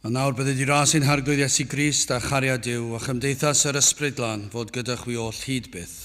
A nawr bydded i ras ein Harglwydd Iesu Grist a chariad Duw a chymdeithas yr Ysbryd Glân fod gyda chwi oll hyd byth.